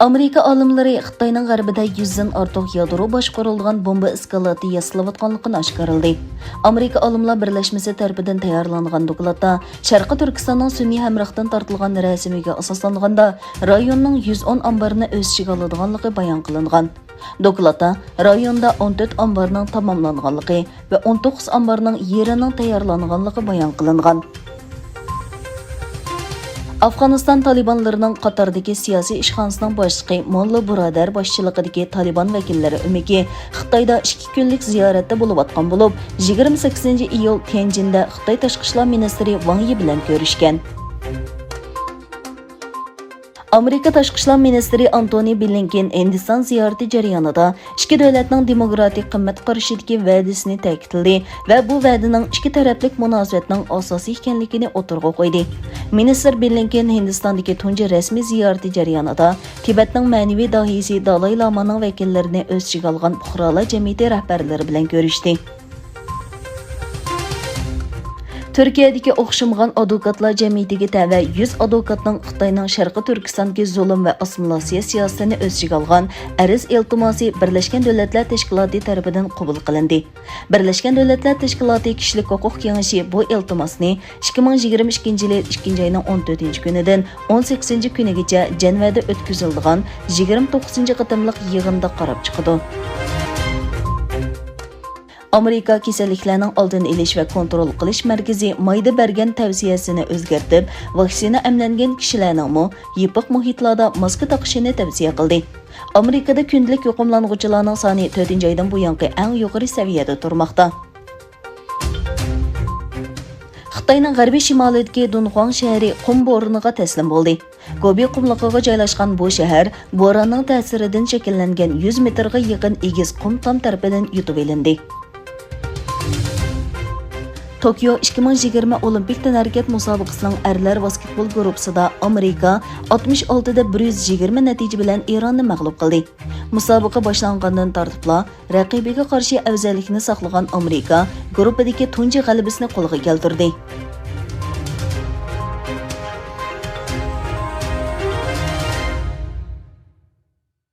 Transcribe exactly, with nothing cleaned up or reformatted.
ئامېرىكا ئالىملىرى خىتاينىڭ غەربىدە يۈزدىن ئارتۇق يادرو باشقۇرۇلىدىغان بومبا ئىسكىلاتى ياسىلىۋاتقانلىقىنى ئاشكارىلىدى. ئامېرىكا ئالىملار بىرلەشمىسى تەرىپىدىن تەييارلانغان دوكلاتتا شەرقىي تۈركىستاننىڭ سۈنئىي ھەمراھتىن تارتىلغان رەسىمىگە ئاساسلانغاندا، رايوننىڭ يۈز ئون ئامبىرىنى ئۆز ئىچىگە ئالىدىغانلىقى بايان قىلىنغان. دوكلاتتا رايوندا ئون تۆت ئامبارنىڭ تاماملانغانلىقى ۋە ئون توققۇز ئامبارنىڭ يېرىنىڭ تەييارلانغانلىقى بايان قىلىنغان. ئافغانىستان تالىبانلىرىنىڭ قاتاردىكى سىياسىي ئىشخانىسىنىڭ باشلىقى موللا بۇرادەر باشچىلىقىدىكى تالىبان ۋەكىللىرى ئۆمىكى خىتايدا ئىككى كۈنلۈك زىيارەتتە بولۇۋاتقان بولۇپ، يىگىرمە سەككىزىنچى ئىيۇل تيەنجىندە خىتاي تاشقى ئىشلار مىنىستىرى ۋاڭ يى بىلەن كۆرۈشكەن. ئامېرىكا تاشقى ئىشلار مىنىستىرى ئانتونى بلىنكېن ھىندىستان زىيارىتى جەريانىدا ئىككى دۆلەتنىڭ دېموكراتىك قىممەت قارىشىدىكى ۋەدىسىنى تەكىتلىدى ۋە بۇ ۋەدىنىڭ ئىككى تەرەپلىك مۇناسىۋەتنىڭ ئاساسى ئىكەنلىكىنى ئوتتۇرىغا قويدى. مىنىستىر بلىنكېن ھىندىستاندىكى تۇنجى رەسمىي زىيارىتى جەريانىدا تىبەتنىڭ مەنىۋى داھىيسى دالاي لامانىڭ ۋەكىللىرىنى ئۆز ئىچىگە ئالغان پۇقرالار جەمئىيىتى رەھبەرلىرى بىلەن كۆرۈشتى. تۈركىيەدىكى ئوخشىمىغان ئادۋوكاتلار جەمئىيىتىگە تەۋە يۈز ئادۋوكاتنىڭ خىتاينىڭ شەرقىي تۈركىستاندىكى زۇلۇم ۋە ئاسسىمىلياتسىيە سىياسىتىنى ئۆز ئىچىگە ئالغان ئەرز ئىلتىماسى بىرلەشكەن دۆلەتلەر تەشكىلاتى تەرىپىدىن قوبۇل قىلىندى. بىرلەشكەن دۆلەتلەر تەشكىلاتى كىشىلىك ھوقۇق كېڭىشى بۇ ئىلتىماسنى ئىككى مىڭ يىگىرمە ئىككىنچى يىلى ئىككىنچى ئاينىڭ ئون تۆتىنچى كۈنىدىن ئون سەككىزىنچى كۈنىگىچە جەنۋەدە ئۆتكۈزۈلىدىغان يىگىرمە توققۇزىنچى قېتىملىق يىغىندا قاراپ چىقىدۇ. ئامېرىكا كېسەللىكلەرنىڭ ئالدىنى ئېلىش ۋە كونترول قىلىش مەركىزى مايدا بەرگەن تەۋسىيەسىنى ئۆزگەرتىپ، ۋاكسىنا ئەملەنگەن كىشىلەرنىڭمۇ يېپىق مۇھىتلاردا ماسكا تاقىشىنى تەۋسىيە قىلدى. ئامېرىكىدا كۈندىلىك يۇقۇملانغۇچىلارنىڭ سانى تۆتىنچى ئايدىن بۇيانقى ئەڭ يۇقىرى سەۋىيەدە تۇرماقتا. خىتاينىڭ غەربىي شىمالىدىكى دۇنخۇاڭ شەھىرى قۇم بورىنىغا تەسلىم بولدى. گوبى قۇملۇقىغا جايلاشقان بۇ شەھەر بوراننىڭ تەسىرىدىن شەكىللەنگەن يۈز مېتىرغا يېقىن ئېگىز قۇم تام تەرىپىدىن يۇتۇۋېلىندى. توكيو ئىككى مىڭ يىگىرمە ئولىمپىك تەنھەرىكەت مۇسابىقىسىنىڭ ئەرلەر ۋاسكېتبول گۇرۇپپىسىدا ئامېرىكا ئاتمىش ئالتىدە بىر يۈز يىگىرمە نەتىجە بىلەن ئىراننى مەغلۇپ قىلدى. مۇسابىقە باشلانغاندىن تارتىپلا رەقىبىگە قارشى ئەۋزەللىكنى ساقلىغان ئامېرىكا گۇرۇپپىدىكى تۇنجى غەلىبىسىنى قولغا كەلتۈردى.